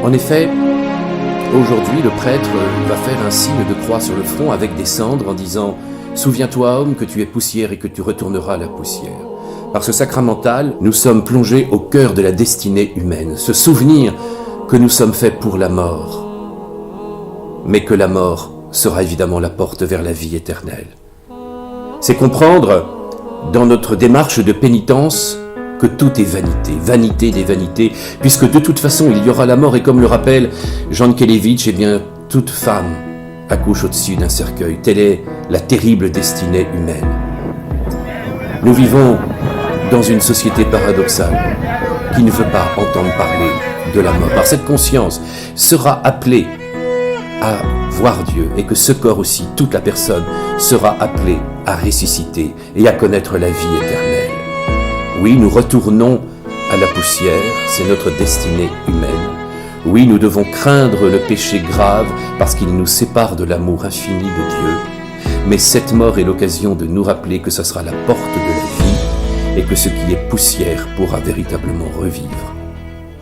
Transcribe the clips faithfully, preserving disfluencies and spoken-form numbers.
En effet, aujourd'hui, le prêtre va faire un signe de croix sur le front avec des cendres en disant : « Souviens-toi, homme, que tu es poussière et que tu retourneras à la poussière. » Par ce sacramental, nous sommes plongés au cœur de la destinée humaine, ce souvenir que nous sommes faits pour la mort, mais que la mort sera évidemment la porte vers la vie éternelle. C'est comprendre, dans notre démarche de pénitence, que tout est vanité, vanité des vanités, puisque de toute façon il y aura la mort, et comme le rappelle Jeanne Kelevitch, eh bien, toute femme accouche au-dessus d'un cercueil. Telle est la terrible destinée humaine. Nous vivons dans une société paradoxale qui ne veut pas entendre parler de la mort. Par cette conscience, sera appelé à voir Dieu et que ce corps aussi, toute la personne, sera appelée à ressusciter et à connaître la vie éternelle. Oui, nous retournons à la poussière, c'est notre destinée humaine. Oui, nous devons craindre le péché grave parce qu'il nous sépare de l'amour infini de Dieu. Mais cette mort est l'occasion de nous rappeler que ce sera la porte de la vie et que ce qui est poussière pourra véritablement revivre.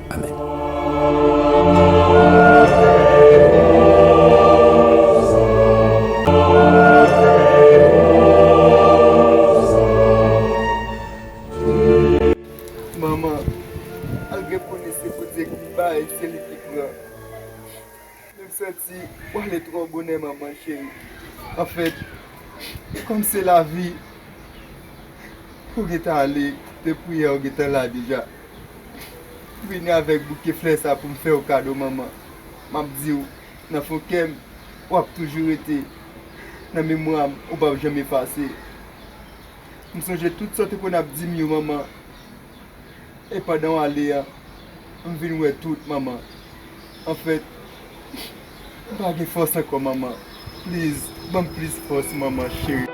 Amen. Manman, malgre m konnen se Bondye ki bay, se li ki pran, men m santi w ale twò bonè, manman cheri. Anfèt, kòm se lavi, ou gentan ale, depi yè ou gentan la deja. Vini avèk bouke flè sa pou m fè w kado, manman. M ap di w, nan fon kè m, w ap toujou rete. Nan memwa m, ou p ap janm efase. M sonje tout sa w te konn ap di m yo, manman. E pandan w ale a, m vin wè tout, manman. Anfèt, m pa gen fòs ankò, manman. Please, ban m plis fòs, manman cheri.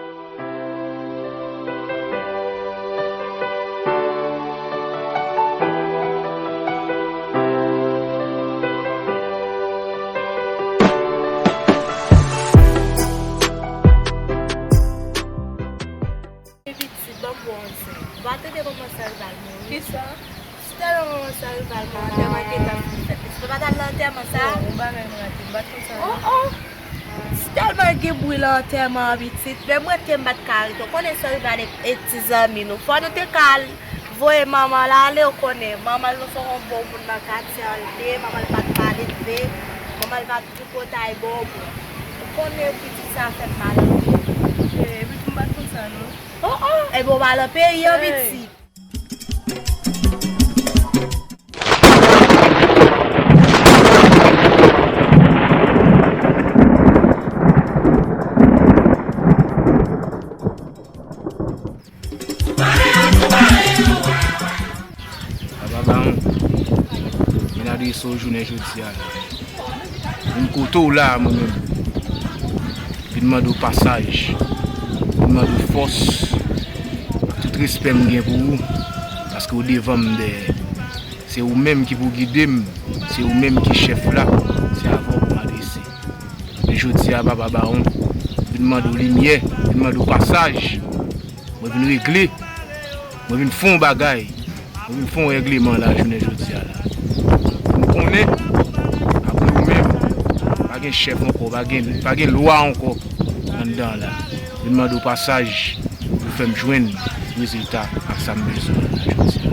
Pitit, ban m ba w konsèy. Ou pa tande manman Sarival mouri? Kisa? Si tèlman manman Sarival mouri, antèman gentan fin fèt. Pitit, ou pa t al nan antèman sa? Non, yon bagay m rate, m pa t konn sa non. Oh, oh! Si tèlman gen bri nan antèman an, pitit, menm mwen tou m pa t ka rete. Ou konnen Sarival e, e ti zanmi nou. Fò nou te ka al voye manman l ale, ou konnen. Manman l nou se yon bon moun nan katye an l te ye, manman l pa t mal elve, manman l pa t tripotay bon moun. Ou konnen pitit sa fè m mal anpil. Eh, pitit, m pa t konn sa non. Oh, oh, ebyen w pa nan peyi an, pitit. Papa Bawon, vin adrese w jounen jodi a la. Vin kote w la a, mwen menm. Vin mande w pasaj. Vin mande w fòs. Ak tout respè m gen pou ou, paske w devan m dèyè. Se ou menm ki pou gide m, se ou menm ki chèf la, se avè w pou m adrese. Men jodi a, Papa Bawon, vin mande w limyè, vin mande w pasaj. Mwen vin regle, mwen vin fè yon bagay. Mwen vin fè yon règleman la jounen jodi a la. Pou nou konnen, apre ou menm, pa gen chèf ankò, pa gen, pa gen lwa ankò anndan la. Vin mande w pasaj pou fè m jwenn rezilta ak sa m bezwen la jodi a.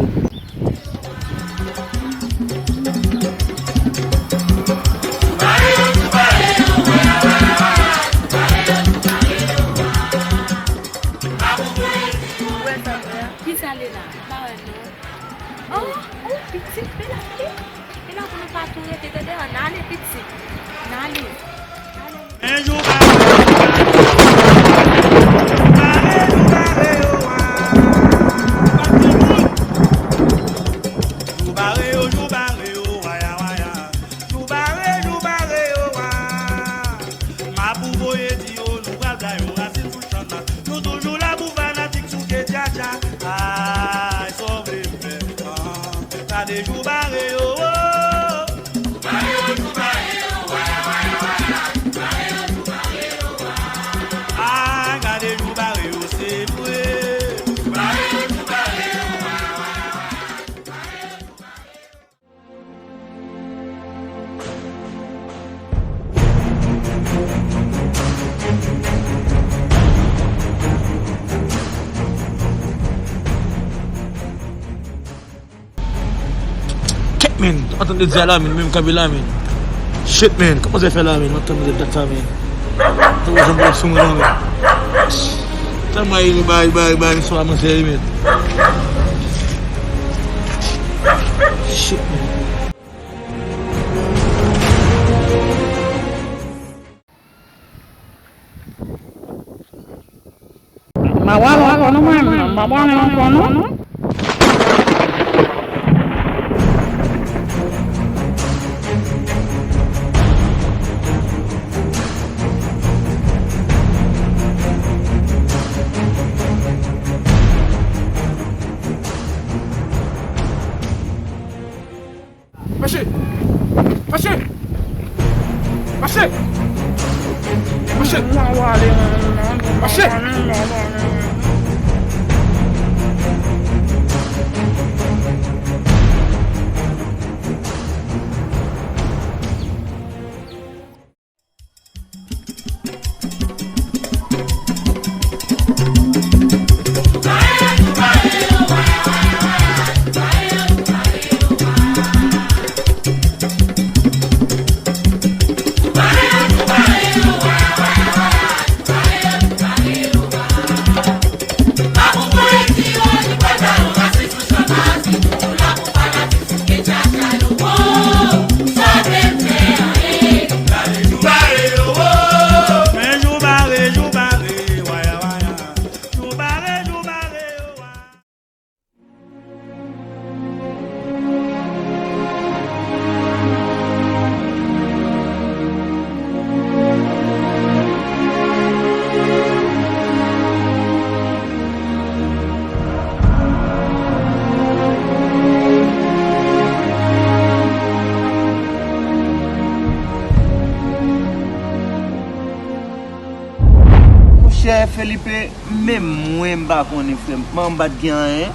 Kisa l ye la? M pa wè l non. Oh, oh, pitit, men la, men la pou nou pa tou rete, tande, ann ale, pitit. Ann ale. Ann ale. Jou bare, jou bare yo a. M ap voye di yo, nou pral bay yo rasin sou chann nan. Nou toujou la pou fanatik souke djadja. Ay, sa w vle m fè? Ah, gade jou bare yo o. Jou bare yo, jou bare yo, waya, waya, waya. Jou bare yo, jou bare yo, waya. Ah, gade jou bare yo, se vre. Jou bare yo, jou bare yo, waya, waya, waya. Jou bare yo, jou bare yo. Tande di a la, men, menm kanpe la, men. Shit, men, kòman se fè la, men? Mwen tande dat sa, men. Tande jan bòl sou mwen la, men. Tande bay, bay, bay, bay, sou a mwen seri, men. Shit, men. M pa pral ankò non, mwen menm, m pa pral ankò non. Mache! Mache! Mache! Mache! Mache! Monchè Felipe, menm mwen m pa konnen, frè m. Manman m pa t gen anyen.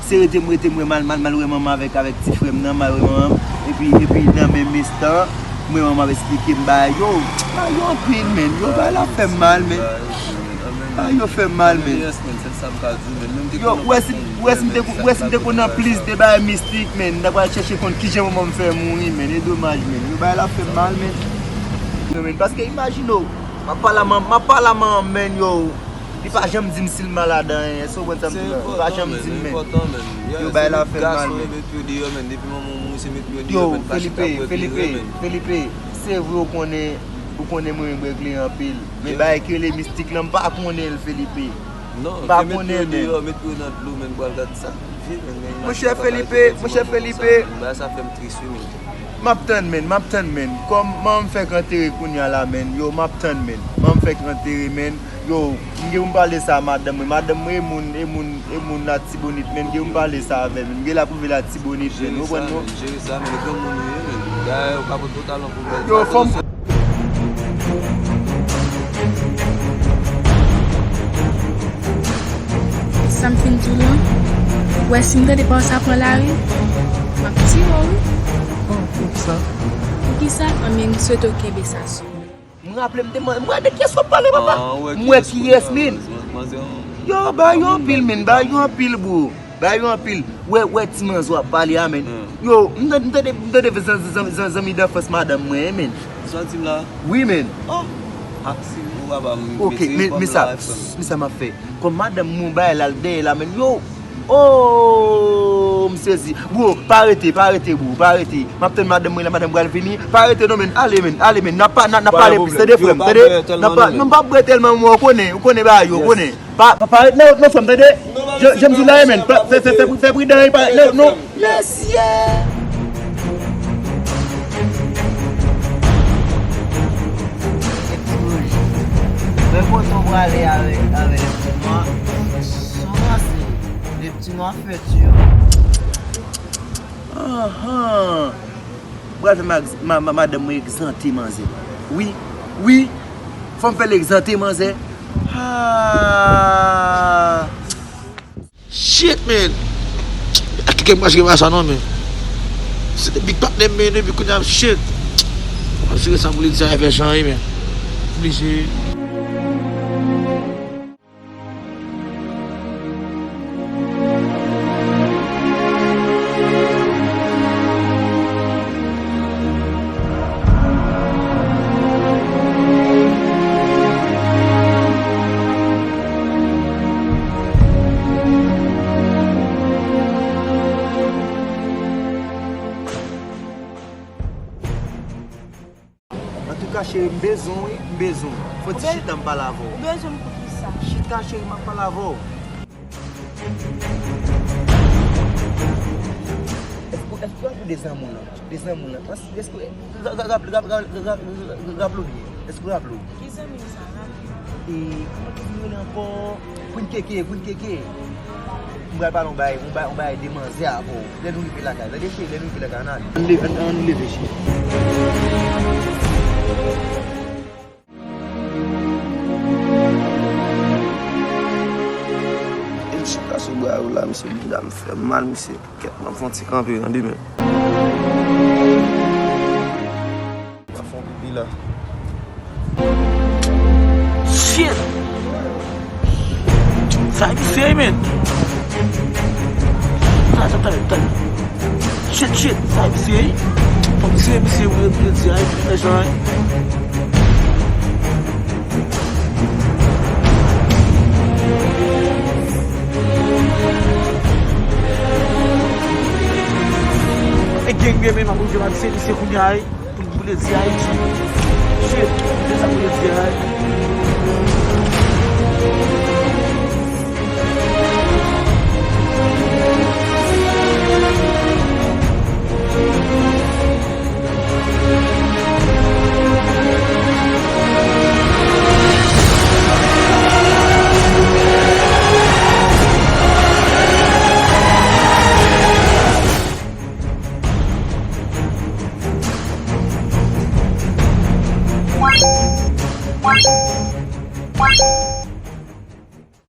Se rete m rete m wè mal, mal, mal wè manman avèk, avèk ti frè m nan, mal wè manman m. Epi, epi nan menm estan, m wè manman ap esplike m bagay yo. Bagay yo anpil, men. Yo, bagay la fè m mal, men. Bagay yo fè m mal, men. Yo, ou wè si, ou wè si m te, ou wè si m te konn nan plis de bagay mistik, men, m ta pral chèche konn kijan manman m fè mouri, men. E domaj, men. Yo, bagay la fè m mal, men. Yo, men, paske imajine w, m ap pale a man-, m ap pale a manman m, men, yo. Li pa janm di m si l malad anyen. Èske w konprann sa m di w la? Li pa janm di m, men. Yo, bagay la fè m mal, men. Yo, Felipe, Felipe, Felipe, se vre w konnen, ou konnen mwen renmen bwè kleren anpil. Men bagay ki rele mistik lan, m pa konnen l, Felipe. M pa konnen, men. Monchè Felipe, monchè Felipe. Bagay sa fè m tris, wi, men. M ap tann, men, m ap tann, men. Kòm manman m fèk antere kounye a la, men. Yo, m ap tann, men. Manman m fèk antere, men. Yo, m gen pou m pale sa a madanm mwen. Madanm mwen e moun, e moun, e moun Latibonit, men. M gen pou m pale sa avè l, men. M gen la pwouve Latibonit, men. Ou konprann non? Jere sa, men. Jere sa, men. Granmoun ou ye, men. Dayè, ou ka pote pantalon pou bèl. Yo, fò m Sa m fin di w lan, ou wè si m tande pawòl sa pran lari, m ap tiye w wi. Oh, poukisa? Poukisa? Anben, m swete w kenbe sa sou ou. M raple m te mande, m wè de kiyès w ap pale, papa. M wè kiyès, men. Yo, ba yo anpil, men, ba yo anpil, bro. Ba yo anpil. Wè, wè ti manzè w ap pale a, men. Yo, m tande, m tande, m tande zan-, zan-, zan-, zanmi danfans madanm mwen, men. Sa w di m la? Wi, men. Oh! Ah, si ou pa ba m. Ok, men, men sa, men sa m ap fè. Kòm madanm mwen bay la dèyè la, men. Yo! Oh! M sezi. Bro, pa rete, pa rete, bro, pa rete. M ap tann madanm mwen la, madanm pral vini. Pa rete non, men. Ale, men, ale, men. N ap pa, n ap, n ap pale plis, tande, frè m, tande? N ap pa, non, m p ap bwè tèlman, mwen, ou konnen, ou konnen ba yo, ou konnen. Pa, pa, pa ret nan, nan fanm, tande? Jan, jan m di w la, men, pa, fè, fè, fè, fè pridan, pa ret nan, non. Mesye! Men kote w prale avè, avè Lepti Nwa? Sou ranse, Lepti Nwa fè ti yo. Anhan. Pral fè ma, ma, ma, madanm mwen egzante manzè. Wi, wi. Fò m fè l egzante manzè. Ah. Shit, man. Ak kè m pa jere sa non, man. Se te big partner m, man, epi kounye a, shit. M ap jere sa pou li di sa fè chan, man. M bezwen w wi, m bezwen w. Fò ti chita m pale avè w. Ou bezwen m pou ki sa? Chita cheri, m ap pale avè w. Èske, èske w raple de zanmi w lan? De zanmi w lan? Èske, èske, raple w byen? Èske w raple w? Ki zanmi sa? Raple m. E, kòman te vin rele ankò? Queen Keke, Queen Keke. M pral pale yon bagay, yon bagay, yon bagay de manzè avè w. Lè nou rive lakay, tande cheri, lè nou rive lakay, ann ale. Ann leve, ann, ann leve, cheri. E chita sou bra yo la, mesye, bouda m fè mal, mesye. Kèt, m ap fè yon ti kanpe nan demen. M ap fè yon pipi la. Shit! Sa e misye, man. Sa, sa, sa, sa. Shit, shit, sa e misye. Fòk misye, misye, wi, wi, di, ay, fè jan, ay. E gang bebe, m ap oblije pase misye kounye a, wi. Pou, pou l di Ayiti. Shit, se sa pou l di Ayiti.